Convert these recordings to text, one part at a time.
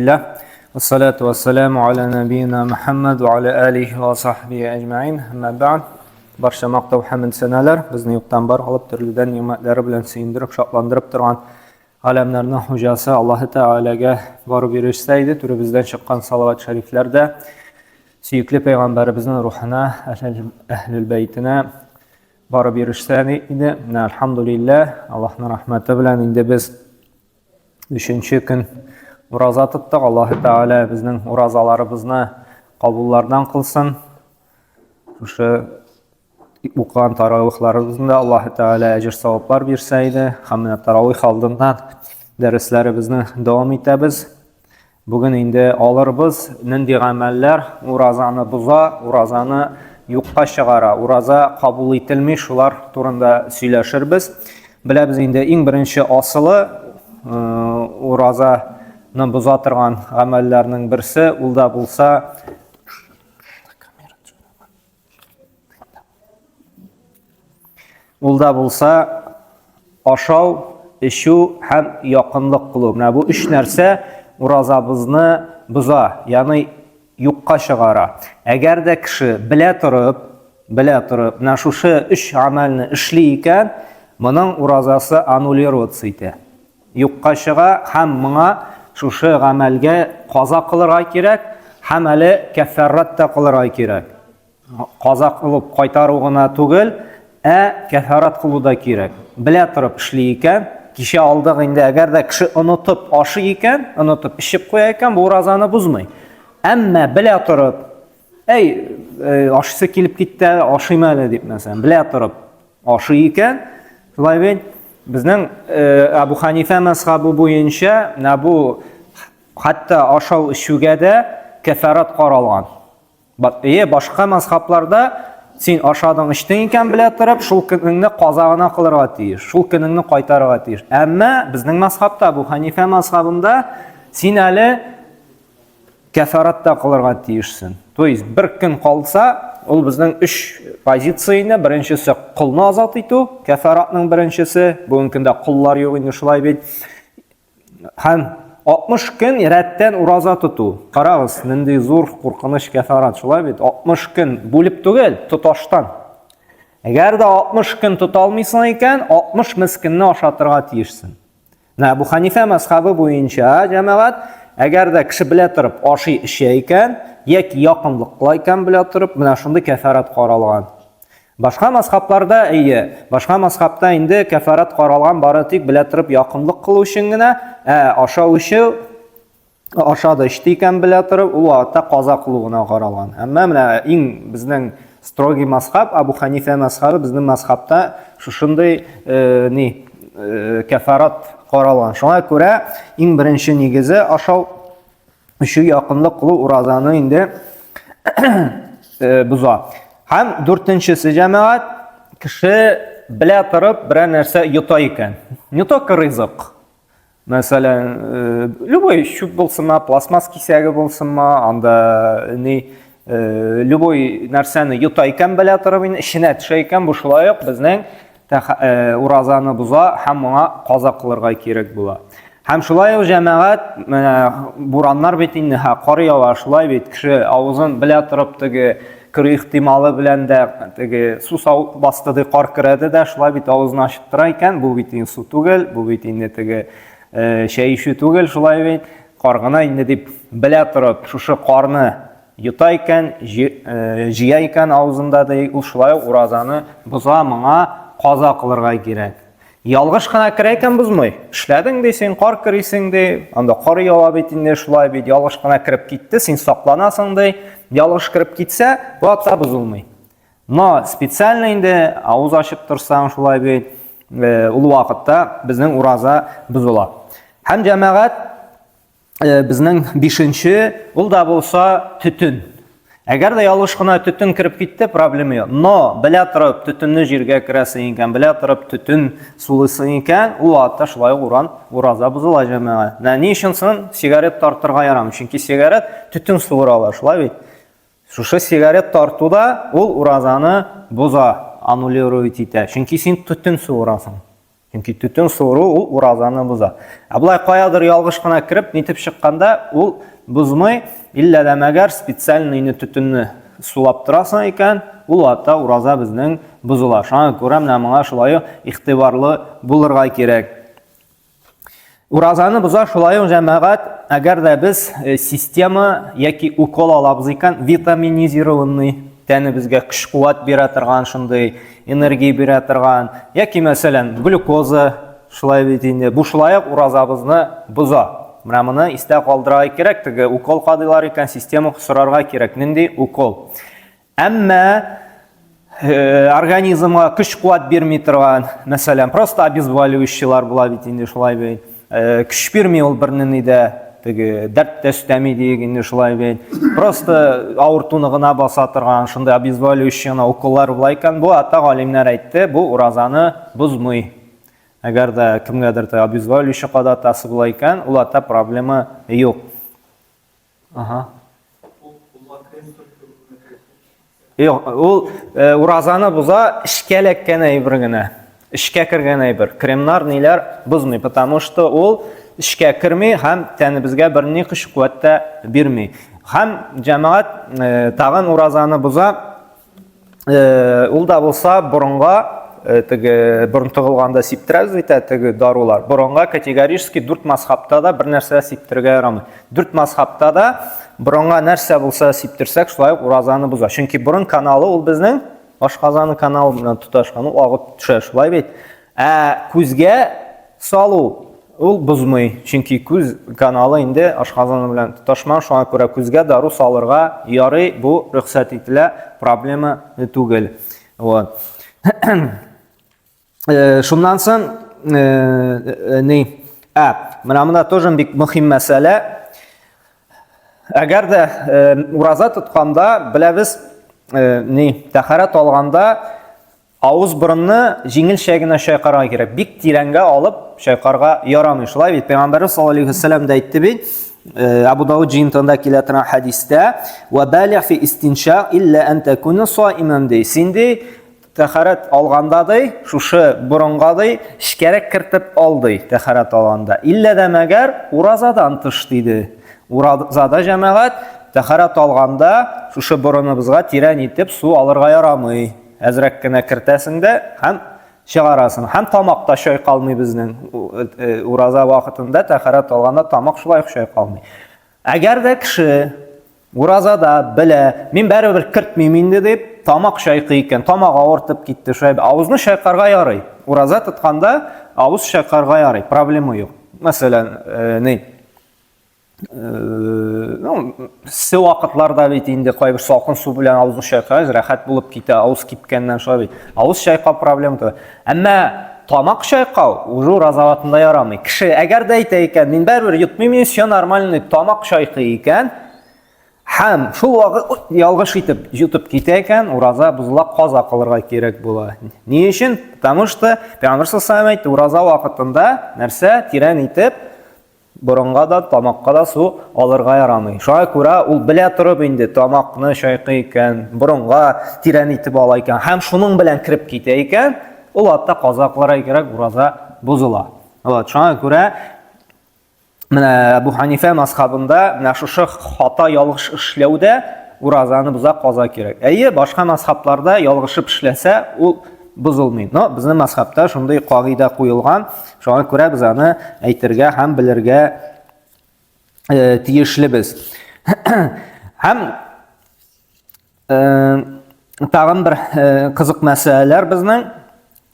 Әлхәмдүлилләһ. Вассалату вассаламу аля набийна Мухаммад ва аля алихи ва сахбихи әҗмәин. Әмма бәгъд. Барча мактау һәм сәналар безне юктан бар алып төрледән ни'мәтләре белән сөендереп, шатландырып торган галәмнәрнең хуҗасы Аллаһы Тәгаләгә барып ирешсә иде, түребездән чыккан салават шәрифләр дә сөекле пәйгамбәребезнең рухына, әһлүл бәйтенә барып ирешсә иде. Менә әлхәмдүлилләһ, Аллаһның рәхмәте белән инде без өченче көн ураза тоттык. Аллаһы Тәгалә безнең уразаларыбызны кабуллардан кылсын. Шушы укыган таравихларыбызны да Аллаһы Тәгалә әҗер саваплар бирсә иде. Һәм менә таравих алдыннан дәресләребезне дәвам итәбез. Бүген инде алырбыз нинди гамәлләр уразаны боза, уразаны юкка чыгара, ураза кабул ителми, шулар турында сөйләшербез. Беләбез инде иң беренче асылы э, уразаны боза торган гамәлләрнең берсе, ул да булса Ул да булса ашау, эчү һәм якынлык кылу. Менә бу өч нәрсә уразабызны боза, ягъни юкка чыгара. Әгәр дә кеше белә торып, белә торып, менә шушы өч гамәлне эшли икән, моның уразасы аннулироваться итә. Юкка чыга һәм моңа шушы гамәлгә каза кылырга кирәк һәм әле кәффәррат та кылырга кирәк. Каза кылып кайтару гына түгел, ә кәффәрат кылу да кирәк. Белә торып эшли икән, кичә алдык инде, әгәр дә кеше онытып ашый икән, онытып эчеп куя икән, бу уразаны бозмый. Әмма белә торып, әй, э, ашыйсы килеп китте, ашыйм әле дип мәсәлән, белә торып ашый икән, шулай бит, безнең э, Абу Ханифә мәзхәбе буенча менә бу хәтта ашау эчүгә дә кәфәрат каралган. Е, башка мәзхәбләрдә син ашадың, эчтең икән белә торып, шул көнеңне каза гына кылырга тиеш, шул көнеңне кайтарырга тиеш. Әмма безнең мәзхәбтә, Абу Ханифә мәзхәбендә син әле кәфарат та кылырга тиешсең. То есть бер көн калса, ул безнең өч позицияне, беренчесе колны азат итү, кәфаратның беренчесе, бүгенге көндә коллар юк инде шулай бит. Һәм 60 көн рәттән ураза тоту. Карагыз, нинди зур куркыныч кәфарат, шулай бит? 60 көн бүлеп түгел, тоташтан. Әгәр дә 60 көн тота алмыйсың икән, 60 мескенне ашатырга тиешсең. Менә Әбу Ханифә мәзхәбе буенча, җәмәгать, әгәр дә кеше белә торып ашый эчә икән, яки якынлык кыла икән белә торып, менә шундый кәфарат каралган. Башка мәзхәбләрдә, әйе, башка мәзхәбтә инде кәфарат каралган бары тик белә торып якынлык кылу өчен генә, ә ашау эчү ашады эчте икән белә торып, ул вакытта каза кылу гына каралган. Әмма менә иң безнең строгий мазхаб, Абу Ханифә мазхабы, безнең мазхабта шушындый э, ни э, кәфарат каралган. Шуңа күрә иң беренче нигезе ашау эчү якынлык кылу уразаны инде э, боза. Һәм дүртенчесе җәмәгать кеше белә торып берәр нәрсә йота икән. Не только ризык, Мәсәлән, э, любой чүп булсынмы, пластмасс кисәге булсынмы, анда ни э, любой нәрсәне йота икән белә торып инде, эченә төшә икән, бу шулай ук безнең э, уразаны боза һәм моңа каза кылырга кирәк була. Һәм шулай ук җәмәгать, менә бураннар бит инде, һә, кар ява, шулай бит, кеше авызын белә торып теге керү ихтималы белән дә теге су сау басты ди кар керәде дә шулай бит авызын ачып тора икән бу бит инде су түгел бу бит инде теге э, чәй эчү түгел шулай бит кар гына инде дип белә торып шушы карны йота икән э, җыя икән авызында ди ул шулай ук уразаны боза моңа каза кылырга кирәк Ялгыш кына керә икән бозмый. Эшләдең ди, син кар керисең ди, анда кар ява бит инде шулай бит, ялгыш кына кереп китте, син сакланасың ди. Ялгыш кереп китсә, бу атта бозылмый. Но специально инде авыз ачып торсаң шулай бит, э, ул вакытта безнең ураза бозыла. Һәм җәмәгать Э, безнең бишенче, ул да булса төтен. Әгәр дә ялгыш кына төтен кереп китте, проблема юк. Но белә торып төтенне җиргә керәсең икән, белә торып төтен сулыйсың икән, ул вакытта шулай ук уран ураза бозыла җәмәгать. Менә ни өчен соң сигарет тартырга ярамый? Чөнки сигарет төтен суыра ала, шулай бит? Шушы сигарет тарту да ул уразаны боза, аннулировать итә. Чөнки син төтен суырасың. Чөнки төтен суыру ул уразаны боза. Ә болай каядыр ялгыш кына кереп, нитеп чыкканда ул бозмый, иллә дә мәгәр специально инде төтенне сулап торасың икән, ул вакытта ураза безнең бозыла. Шуңа күрә менә моңа шулай ук игътибарлы булырга кирәк. Уразаны боза шулай ук җәмәгать, әгәр дә без э, система яки укол алабыз икән, витаминизированный, тәнебезгә көч-куәт бирә торган шундый энергия бирә торган, яки мәсәлән, глюкоза, шулай бит инде, бу шулай ук уразабызны боза. Менә моны истә калдырырга кирәк, теге укол кадыйлар икән, система сорарга кирәк, нинди укол. Әмма э, организмга көч-куәт бирми торган, мәсәлән, просто обезболивающийлар була бит инде шулай бит. Э, көч бирми ул бернинди дә, теге дәрт тә өстәми диек инде шулай бит. Просто авыртуны гына баса торган шундый обезболивающий гына уколлар була икән, бу ата галимнәр әйтте, бу уразаны бозмый. Әгәр дә кемгәдер обезболивающий кадатасы була икән, ул ата проблема юк. Ага. Юк, ул э, уразаны боза эшкә эләккән әйбер генә. Эшкә кергән әйбер. Кремнар ниләр бозмый, потому что ул эшкә керми һәм тәнебезгә берни көч куәт тә бирми. Һәм җәмәгать э, тагын уразаны боза Э, ул да булса борынга э, теге борын тыгылганда сиптерәбез бит ә теге дарулар. Борынга категорически дүрт мазхабта да бер нәрсә сиптерергә ярамый. Дүрт мазхабта да борынга нәрсә булса сиптерсәк, шулай ук уразаны боза. Чөнки борын каналы ул безнең ашказаны каналы белән тоташкан, ул агып төшә, шулай бит. Ә күзгә салу ул бозмый, чөнки күз каналы инде ашказаны белән тоташмаган, шуңа күрә күзгә дару салырга ярый, бу рөхсәт ителә, проблема түгел. Вот. Э, шуннан соң э, э, ни? Ә, менә монда тоже бик мөһим мәсьәлә. Әгәр дә ураза тотканда, беләбез, ни, тәһарәт алганда Авыз-борынны җиңелчә генә чайкарга кирәк. Бик тирәнгә алып чайкарга ярамый. Шулай бит, Пәйгамбәрбез саллаллаһу алейһи вәсәлләм дә әйтте бит, э, Абу Дауд җыентыгында килә торган хәдистә, "Ва балигъ фи истиншак илля ан такуна саиман" ди. Син ди тәһарәт алганда ди, шушы борынга ди, эчкәрәк кертеп ал ди, тәһарәт алганда. Иллә дә мәгәр уразадан тыш диде. Уразада җәмәгать тәһарәт алганда шушы борыныбызга тирән итеп су алырга ярамый. Әзрәк кенә кертәсең дә һәм чыгарасың. Һәм тамак та чайкалмый безнең. Э, ураза вакытында тәһарәт алганда тамак шулай ук чайкалмый. Әгәр дә кеше уразада белә, мин барыбер кертмим инде дип, тамак чайкый икән, тамак авыртып китте, шулай авызны чайкарга ярый. Ураза тотканда авыз чайкарга ярый, проблема юк. Мәсәлән, э, ни Э, ну, эссе вакытларда бит инде кайбер салкын су белән авызны чайкайбыз, рәхәт булып китә, авыз кипкәннән шулай бит. Авыз чайкау проблема түгел. Әмма тамак чайкау уже ураза вакытында ярамый. Кеше әгәр дә әйтә икән, мин барыбер йотмыйм, все нормально, тамак чайкый икән, һәм шул вакыт ялгыш итеп йотып китә икән, ураза бозыла, каза кылырга кирәк була. Ни өчен? Потому что Пәйгамбер саллаллаху алейһи әйтте, ураза вакытында нәрсә тирән итеп Борынга да, тамакка да су алырга ярамый. Шуңа күрә ул белә торып инде тамакны чайкый икән, борынга тирән итеп ала икән һәм шуның белән кереп китә икән, ул атта каза кылырга кирәк, ураза бозыла. Вот, шуңа күрә менә Әбу Ханифә мазхабында менә шушы хата ялгыш эшләүдә уразаны боза каза кирәк. Әйе, башка мазхабларда ялгышып эшләсә, ул бозылмый. Но безнең мазхабта шундый кагыйдә куелган, шуңа күрә без аны әйтергә һәм белергә э, тиешлебез. Һәм э, тагын бер э, кызык мәсьәләләр безнең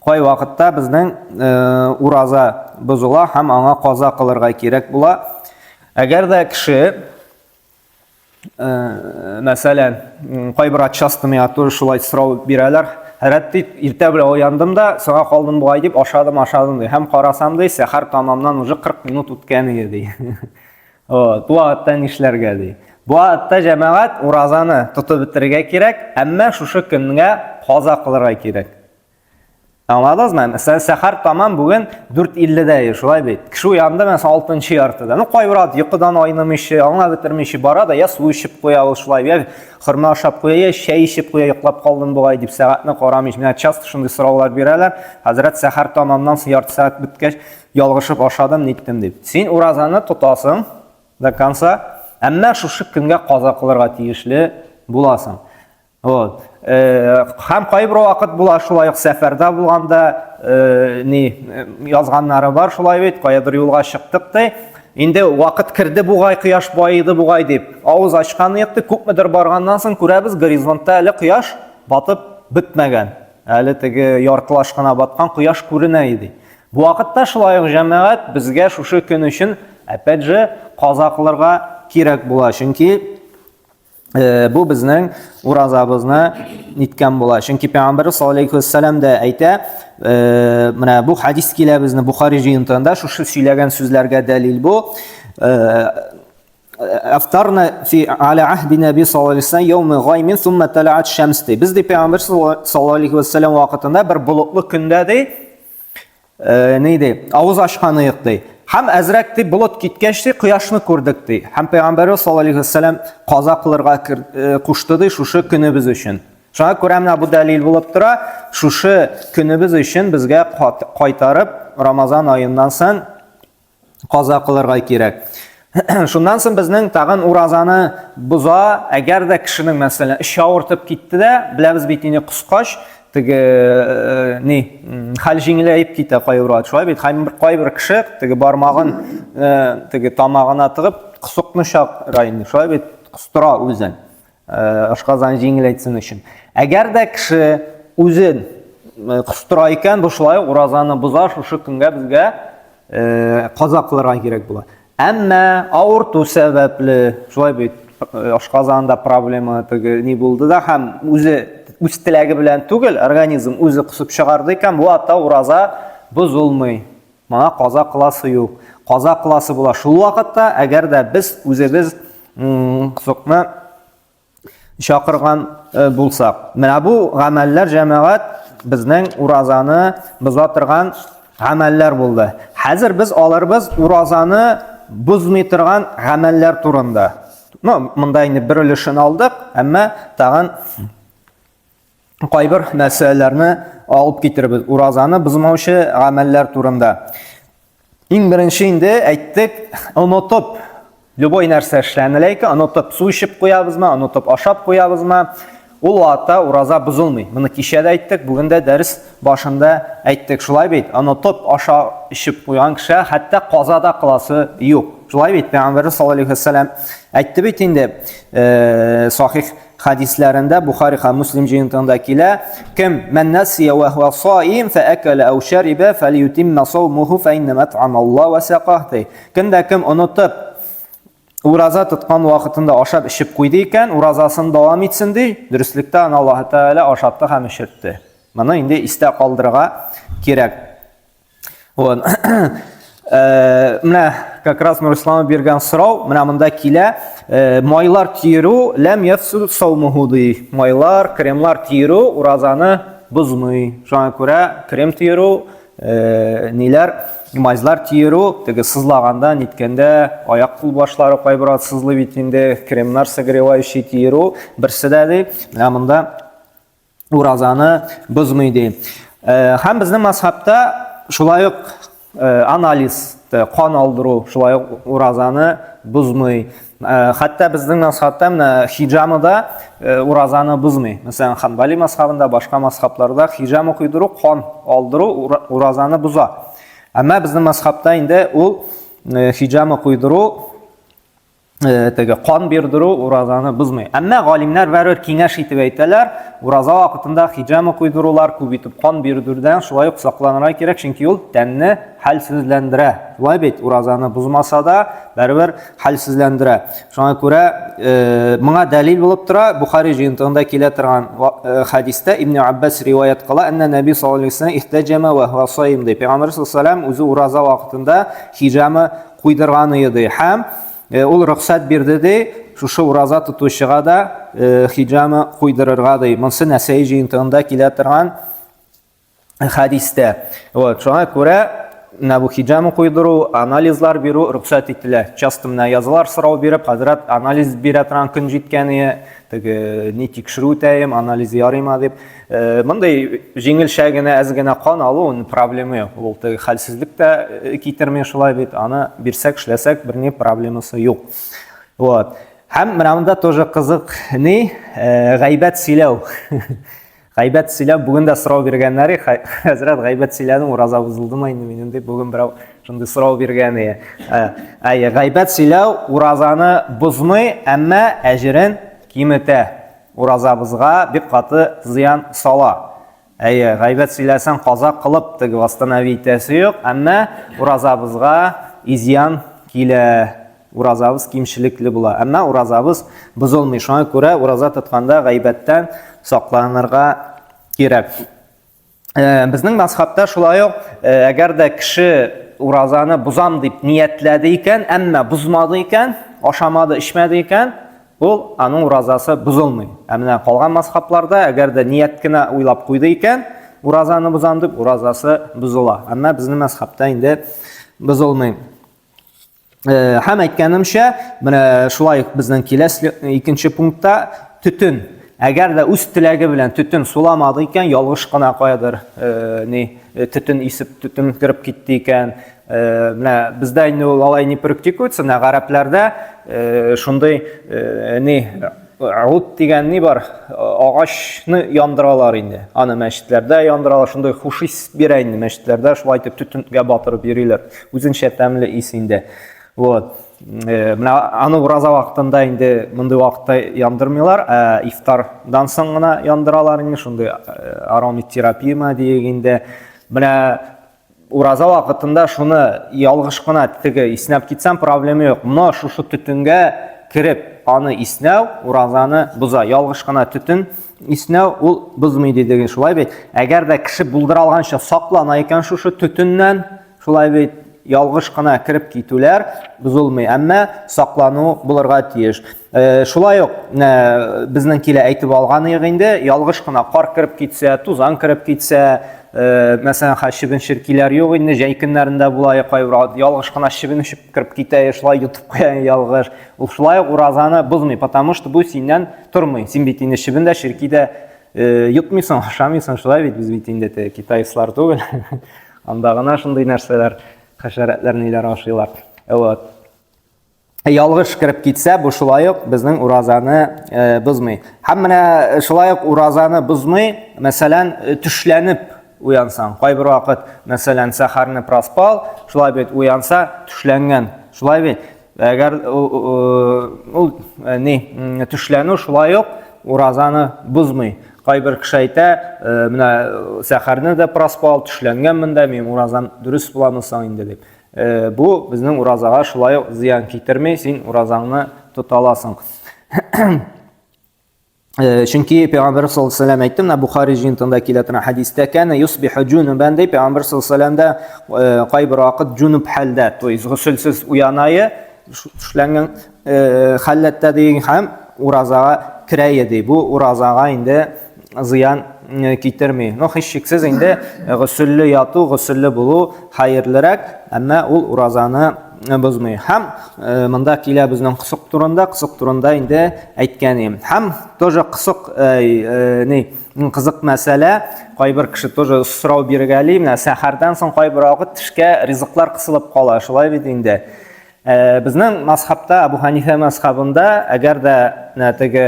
кай вакытта безнең э, ураза бозыла һәм аңа каза кылырга кирәк була. Әгәр дә кеше Э, мәсәлән, кайбер часто миңа тоже шулай сорау бирәләр. Хәрәт дип, иртә белән уяндым да, соңа калдым бугай дип, ашадым, ашадым ди. Һәм карасам ди, сәхәр тамамнан уже 40 минут үткән иде ди. Вот, бу вакытта нишләргә ди. Бу вакытта җәмәгать уразаны тотып бетерергә кирәк, әмма шушы көнгә каза кылырга кирәк. Аңладыгызмы? Мәсәлән, сәхәр тамам бүген 4:50-дә, шулай бит. Кеше уянды, мәсәлән, 6-нчы яртыда. Ну, кайбер ат йокыдан айнымыйча, аңлап бетермичә бара да, я су эчеп куя ул шулай, я хөрмә ашап куя, я чәй эчеп куя, йоклап калдым бугай дип сәгатьне карамыйча. Менә часто шундый сораулар бирәләр. Хәзрәт, сәхәр тамамнан соң ярты сәгать беткәч, ялгышып ашадым, ниттем дип. Син уразаны тотасың до конца, әмма шушы көнгә каза кылырга тиешле буласың. Вот. Һәм кайбер вакыт була шулай ук сәфәрдә булганда, ни язганнары бар шулай бит, каядыр юлга чыктык ди. Инде вакыт керде бугай, кояш баеды бугай дип. Авыз ачкан якты күпмедер барганнан соң күрәбез, горизонтта әле кояш батып бетмәгән. Әле теге яртылаш кына баткан кояш күренә иде. Бу вакытта шулай ук җәмәгать безгә шушы көн өчен опять же каза кылырга кирәк була, чөнки бу безнең уразабызны ниткән була. Чөнки Пәйгамбәрбез саллаллаһу алейхи вәссәлам дә әйтә, менә бу хадис килә безне Бухари җыентыгында, шушы сөйләгән сүзләргә дәлил бу. Афтарна фи аля ахди наби саллаллаһу алейхи вәссәлам яумы гаймин сумма талаат шамс ди. Без ди Пәйгамбәр саллаллаһу алейхи вәссәлам вакытында бер болытлы көндә ди ни ди, авыз ачкан ыек ди. Һәм әзрәк ди болыт киткәч ди кояшны күрдек ди. Һәм Пәйгамбәрбез саллаллаһу алейхи вәссәлам каза кылырга кушты ди шушы көнебез өчен. Шуңа күрә менә бу дәлил булып тора. Шушы көнебез өчен безгә кайтарып Рамазан аеннан соң каза кылырга кирәк. Шуннан соң безнең тагын уразаны боза, әгәр дә кешенең, мәсәлән, эче авыртып китте дә, беләбез бит инде кускач, теге э, ни, хәл җиңеләеп китә кайбер вакыт. Шулай бит, һәм кайбер кеше теге бармагын э, теге тамагына тыгып косыкны чакыра инде. Шулай бит, костыра үзен. Э, ашказан җиңеләйтсен өчен. Әгәр дә кеше үзен э, костыра икән, бу шулай уразаны боза, шушы көнгә безгә э, каза кылырга кирәк була. Әмма авырту сәбәпле, шулай бит, ашказанында проблема теге ни булды да һәм үзе үз теләге белән түгел, организм үзе косып чыгарды икән, бу атта ураза бозылмый. Моңа каза кыласы юк. Каза кыласы була шул вакытта, әгәр дә без үзебез сокны чакырган э, булсак. Менә бу гамәлләр җәмәгать безнең уразаны боза торган гамәлләр булды. Хәзер без алырбыз уразаны бозмый торган гамәлләр турында. Ну, монда инде бер өлешен алдык, әмма тагын кайбер мәсьәләләрне алып китербез. Уразаны бозмаучы гамәлләр турында. Иң беренче инде әйттек, онытып любой нәрсә эшләнелә икән, онытып су эчеп куябызмы, онытып ашап куябызмы, ул вакытта ураза бозылмый. Моны кичә дә әйттек, бүген дә дәрес башында әйттек. Шулай бит, онытып аша эчеп куйган кеше хәтта каза да кыласы юк. Шулай бит, Пәйгамбәрбез саллаллаһу алейһи вәсәлләм әйтте бит инде, э, сахих хәдисләрендә Бухари һәм Муслим җыентыгында килә, кем мән насия ва хуа саим фа акала ау шариба фалютимма саумуху фа инна мат'ама Аллаһ ва сақах ди. Кем дә кем онытып ураза тоткан вакытында ашап эчеп куйды икән, уразасын дәвам итсен ди. Дөреслектә аны Аллаһ Тәгалә ашатты һәм эчертте. Моны инде истә калдырырга кирәк. Вот. Э, менә как раз Нурисламов биргән сорау, менә монда килә. Э, майлар тиерү ләм яфсу саумуху ди. Майлар, кремлар тиерү уразаны бозмый. Шуңа күрә крем тиерү, э, ниләр, мазьлар тиерү, теге сызлаганда, ниткәндә аяк кул башлары кайбер сызлый бит инде, кремнар согревающий тиерү берсе дә ди. Менә монда уразаны бозмый ди. Э, һәм безнең мазхабта шулай ук э, анализ, э, кан алдыру шулай ук уразаны бозмый. Хәтта безнең мазхабта менә хиджама да уразаны бозмый. Мәсәлән, Ханбали мазхабында, башка мазхабларда хиджама куйдыру, кан алдыру уразаны боза. Әмма безнең мазхабта инде ул хиджама куйдыру теге кан бирдерү уразаны бозмый. Әмма галимнәр бәрбер киңәш итеп әйтәләр, ураза вакытында хиҗама куйдырулар, күп итеп кан бирдерүдән шулай ук сакланырга кирәк, чөнки ул тәнне хәлсезләндерә. Шулай бит, уразаны бозмаса да, бәрбер хәлсезләндерә. Шуңа күрә э, моңа дәлил булып тора, Бухари җыентыгында килә торган э, хәдистә Ибн Аббас риваять кыла, әннә Нәби саллаллаһу алейһи вәсәлләм ихтаҗама ва хуа саим ди. Пәйгамбәр саллаллаһу алейһи вәсәлләм үзе ураза вакытында хиҗама куйдырган иде һәм э, ул рөхсәт бирде ди, шушы ураза тотучыга да э, хиджама куйдырырга ди. Монсы Нәсәи җыентыгында килә торган хәдистә. Вот, шуңа күрә менә бу хиджамы куйдыру, анализлар бирү рөхсәт ителә. Часто менә язалар сорау биреп, хәзрәт анализ бирә торган көн җиткән теге ни тикшерү үтәем, анализ ярыйма дип. Э, мондый җиңелчә генә, әз генә кан алу проблема юк. Ул теге хәлсезлек тә э, китерми шулай бит. Аны бирсәк, эшләсәк, берни проблемасы юк. Вот. Һәм менә монда тоже кызык ни, э, гайбәт сөйләү. Гайбәт сөйләп, бүген дә сорау биргәннәр, хәзрәт, гайбәт сөйләдем, ураза бозылдымы инде минем дип, бүген берәү шундый сорау биргән иде. Әйе, гайбәт сөйләү уразаны бозмый, әмма әҗерен киметә. Уразабызга бик каты зыян сала. Әйе, гайбәт сөйләсәң, каза кылып теге восстановить итәсе юк, әмма уразабызга изъян килә. Уразабыз кимчелекле була. Әмма уразабыз бозылмый. Шуңа күрә ураза тотканда гайбәттән сакланырга кирәк. Э, безнең мазхабта шулай ук, э, әгәр дә кеше уразаны бозам дип ниятләде икән, әмма бозмады икән, ашамады, эчмәде икән, ул аның уразасы бозылмый. Ә менә калган мазхабларда, әгәр дә ният кенә уйлап куйды икән, уразаны бозам дип, уразасы бозыла. Әмма безнең мазхабта инде бозылмый. Э, һәм әйткәнемчә, менә шулай ук безнең килә икенче пунктта төтен. Әгәр дә үз теләге белән төтен суламады икән, ялгыш кына каядыр э, ни э, төтен исеп төтен кереп китте икән. Менә бездә инде ул алай не практикуется, менә гарәпләрдә шундый ни Ут дигән ни бар? Агачны яндыралар инде. Аны мәчетләрдә яндыралар, шундый хуш ис бирә инде мәчетләрдә, шулай итеп төтенгә батырып йөриләр. Үзенчә тәмле ис инде. Вот. Э, менә аны ураза вакытында инде мондый вакытта яндырмыйлар, ә ифтардан соң гына яндыралар инде, шундый э, ароматерапия диек инде. Менә Ураза вакытында шуны ялгыш кына теге иснәп китсәм, проблема юк. Но шушы төтенгә кереп, аны иснәү уразаны боза. Ялгыш кына төтен иснәү ул бозмый диде шулай бит. Әгәр дә кеше булдыра алганча саклана икән шушы төтеннән, шулай бит, ялгыш кына кереп китүләр бозылмый, әмма саклану булырга тиеш. Э, шулай ук э, безнең килә әйтеп алганыек инде, ялгыш кына кар кереп китсә, тузан кереп китсә, э, мәсәлән, хәзер чебен черкиләр юк инде, җәй көннәрендә була кайбер ялгыш кына чебен очып кереп китә, шулай йотып куя ялгыш. Ул шулай ук уразаны бозмый, потому что бу синнән тормый. Син бит инде чебен дә, черки дә йотмыйсың, ашамыйсың, шулай бит, без бит инде китайцлар түгел. Анда гына шундый нәрсәләр, хәшәрәтләр ниләр ашыйлар. Вот. Ялгыш кереп китсә, бу шулай ук безнең уразаны э, бозмый. Һәм менә э, шулай ук уразаны бозмый, мәсәлән, э, төшләнеп уянсаң, кайбер вакыт, мәсәлән, сәхәрне проспал, шулай бит уянса, төшләнгән. Шулай бит. Әгәр ул ни, төшләнү шулай ук уразаны бозмый. Кайбер кеше әйтә, менә сәхәрне дә проспал, төшләнгәнмен дә, минем уразам дөрес буламы соң инде дип. Э, бу безнең уразага шулай ук зыян китерми, син уразаңны тота аласың. Э, чөнки Пәйгамбәр саллаллаху алейһи вәсәлләм әйтте, менә Бухари җыентында килә торган хәдистә, кәнә юсбиху җунубан ди, Пәйгамбәр саллаллаху алейһи вәсәлләм дә э, кайбер вакыт җунуб хәлдә, то есть госелсез уянайы, төшләнгән хәлләттә дигән һәм уразага керә ди. Бу уразага инде зыян китерми. Но һичшиксез инде гөселле яту, гөселле булу хәерлерәк, әмма ул уразаны бозмый. Һәм монда килә безнең кысык турында, кысык турында инде әйткән идем. Һәм тоже кысык ни, кызык мәсьәлә, кайбер кеше тоже сорау биргәли, менә сәхәрдән соң кайбер вакыт тешкә ризыклар кысылып кала, шулай бит инде. Э, безнең мазхабта, Абу Ханифә мазхабында, әгәр дә менә теге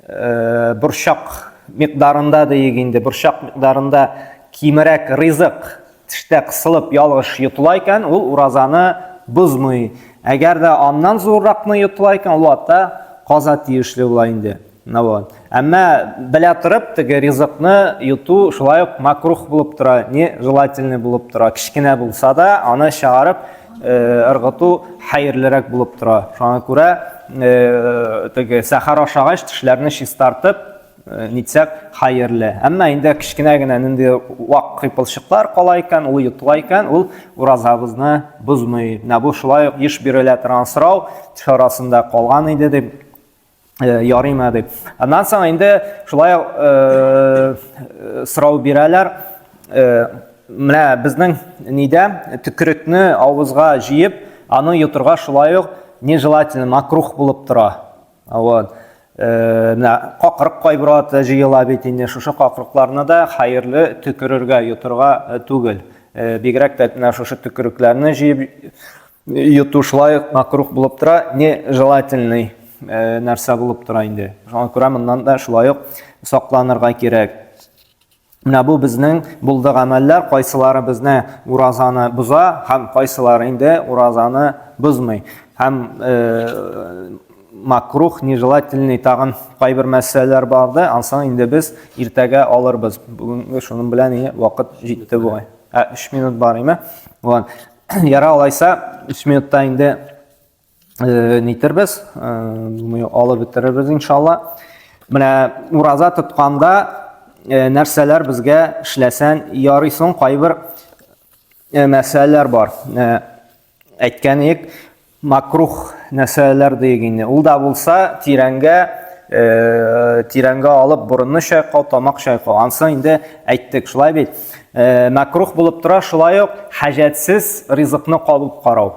э, борчак микъдарында диек инде, борчак микъдарында кимерәк ризык тештә кысылып ялгыш йотыла икән, ул уразаны бозмый. Әгәр дә аннан зурракны йотыла икән, ул вакытта каза тиешле була инде. Ну вот. Әмма белә торып, теге ризыкны йоту шулай ук макрух булып тора, не желательный булып тора. Кечкенә булса да, аны чыгарып э, ыргыту хәерлерәк булып тора. Шуңа күрә э, теге сәхәр ашагач тешләрне чистартып э, нитсәк хәерле. Әмма инде кечкенә генә нинди вак кыйпылчыклар кала икән, ул йотыла икән, ул уразабызны бозмый. Менә бу шулай ук еш бирелә торган сорау, теш арасында калган иде дип Э, ярыймы дип. Аннан соң инде шулай э, сорау бирәләр. Менә безнең нидә төкерекне авызга җыеп, аны йотырга шулай ук нежелательно, макрух булып тора. Вот. Менә какырык кайбер вакытта җыела бит инде. Шушы какырыкларны да хәерле төкерергә, йотырга түгел. Бигрәк тә менә шушы төкерекләрне җыеп йоту шулай ук макрух булып тора, нежелательный нәрсә булып тора инде. Шуңа күрә моннан да шулай ук сакланырга кирәк. Менә бу безнең булды гамәлләр, кайсылары безне уразаны боза һәм кайсылары инде уразаны бозмый. Һәм э, макрух, нежелательный тагын кайбер мәсьәләләр барды, ансын инде без иртәгә алырбыз. Бүгенге шуның белән инде вакыт җитте бугай. Ә, 3 минут бар име? Вот. Яра алайса, 3 минутта инде э, нитербез, э, алып бетерербез иншалла. Менә ураза тотканда э, нәрсәләр безгә эшләсән ярый соң кайбер э, мәсьәләләр бар. Э, әйткән идек, макрух нәрсәләр диек инде. Ул да булса тирәнгә э, тирәнгә алып борынны чайкау, тамак чайкау. Ансы инде әйттек, шулай бит. Э, макрух булып тора, шулай ук хаҗәтсез ризыкны кабып карау.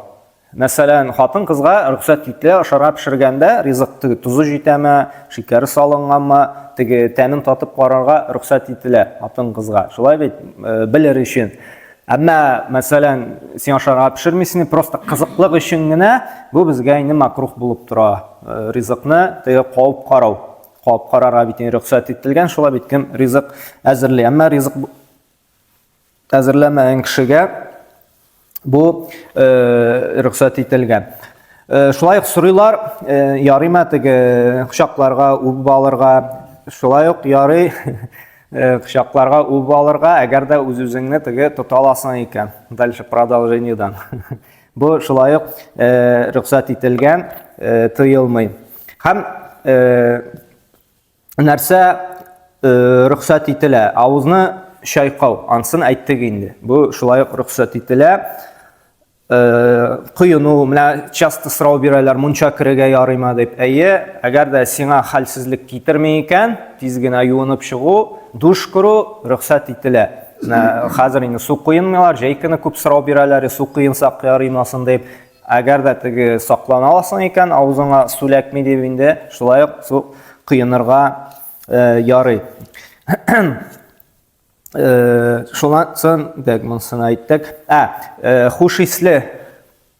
Мәсәлән, хатын-кызга рөхсәт ителә ашарга пешергәндә ризык теге тозы җитәме, шикәре салынганмы, теге тәмен татып карарга рөхсәт ителә хатын-кызга. Шулай бит, э, белер өчен. Әмма, мәсәлән, син ашарга пешермисең, просто кызыклык өчен генә бу безгә инде макрух булып тора. Э, ризыкны теге кабып карау. Кабып карарга бит инде рөхсәт ителгән, шулай бит кем ризык әзерли. Әмма ризык әзерләмәгән кешегә бу э, рөхсәт ителгән. Э, шулай ук сорыйлар, э, ярыймы теге кочакларга үбеп алырга, шулай ук ярый э, кочакларга үбеп алырга, әгәр дә үз-үзеңне теге тота аласың икән. Дальше продолжениедан. Бу шулай ук э, рөхсәт ителгән, э, тыелмый. Һәм э, нәрсә э, рөхсәт ителә? Авызны чайкау, ансын әйттек инде. Бу шулай ук рөхсәт ителә. Э, коену, менә часто сорау бирәләр, мунча керергә ярыймы дип. Әйе, әгәр дә сиңа хәлсезлек китерми икән, тиз генә юынып чыгу, душ керү рөхсәт ителә. Менә хәзер инде су коенмыйлар, җәй көне күп сорау бирәләр, су коенсак ярыймы соң дип. Әгәр дә теге саклана аласың икән, авызыңа су эләкми дип инде, шулай ук су коенырга э, ярый. Э, шуннан соң, так, монысын әйттек. Ә, э, хуш исле,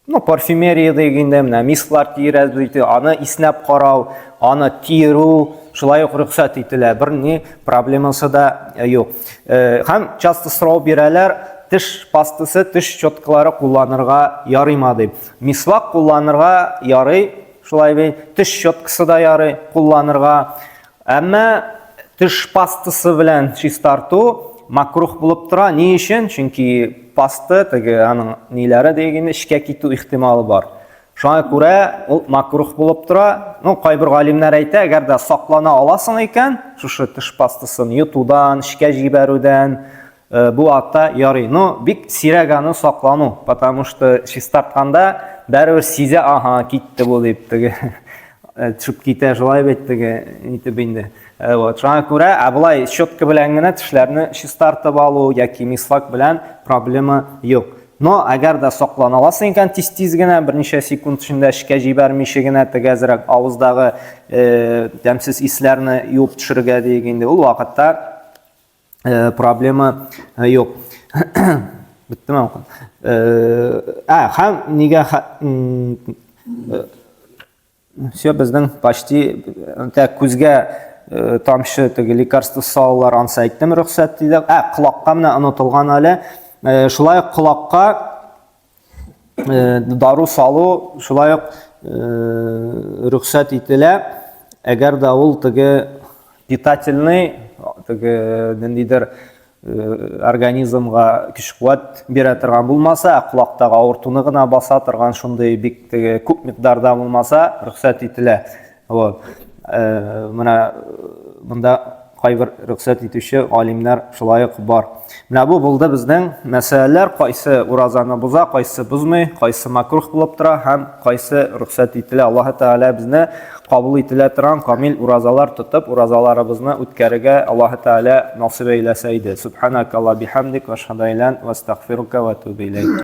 ну, парфюмерия дигәндә, менә мисклар тирәз бит, аны иснәп карау, аны тирү, шулай ук рөхсәт ителә. Бер ни проблемасы да юк. Һәм часто сорау бирәләр, теш пастасы, теш щеткалары кулланырга ярыймы дип. Мисвак кулланырга ярый, шулай бит, теш щеткасы да ярый кулланырга. Әмма теш пастасы белән чистарту макрух булып тора. Ни өчен? Чөнки паста теге аның ниләре дигән эчкә китү ихтималы бар. Шуңа күрә ул макрух булып тора. Ну, кайбер галимнәр әйтә, әгәр дә саклана аласың икән, шушы теш пастасын йотудан, эчкә җибәрүдән, э, бу атта ярый. Но бик сирәк аны саклану, потому что чистартканда бәрібір сизә, ага, китте бу дип теге э, төшеп китә, шулай бит теге нитеп инде. Э, вот, шуңа күрә, ә болай щетка белән генә тешләрне чистартып алу яки мисвак белән проблема юк. Но әгәр дә саклана аласың икән тиз-тиз генә, берничә секунд эчендә эчкә җибәрмичә генә теге әзрәк авыздагы э, тәмсез исләрне юып төшерергә диек инде, ул вакытта э, проблема э, юк. Беттеме? Э, ә, һәм нигә Все, безнең почти так күзгә тамчы теге лекарство салалар, ансы әйттем, рөхсәт диде. Ә, колакка менә онытылган әле. Шулай ук колакка дару салу шулай ук рөхсәт ителә. Әгәр дә ул теге питательный, теге ниндидер организмга көч-куәт бирә торган булмаса, ә колактагы авыртуны гына баса торган шундый бик теге күп микъдарда булмаса, рөхсәт ителә. Вот. Менә монда кайбер рөхсәт итүче галимнәр шулай ук бар. Менә бу булды безнең мәсьәләләр, кайсы уразаны боза, кайсы бозмый, кайсы макрух булып тора һәм кайсы рөхсәт ителә. Аллаһы Тәгалә безне кабул ителә торган камил уразалар тотып, уразаларыбызны үткәрергә Аллаһы Тәгалә насыйп әйләсә иде. Субханакалла бихамдик ва ашһаду ан ла ва астагфирука ва атубу иләйк.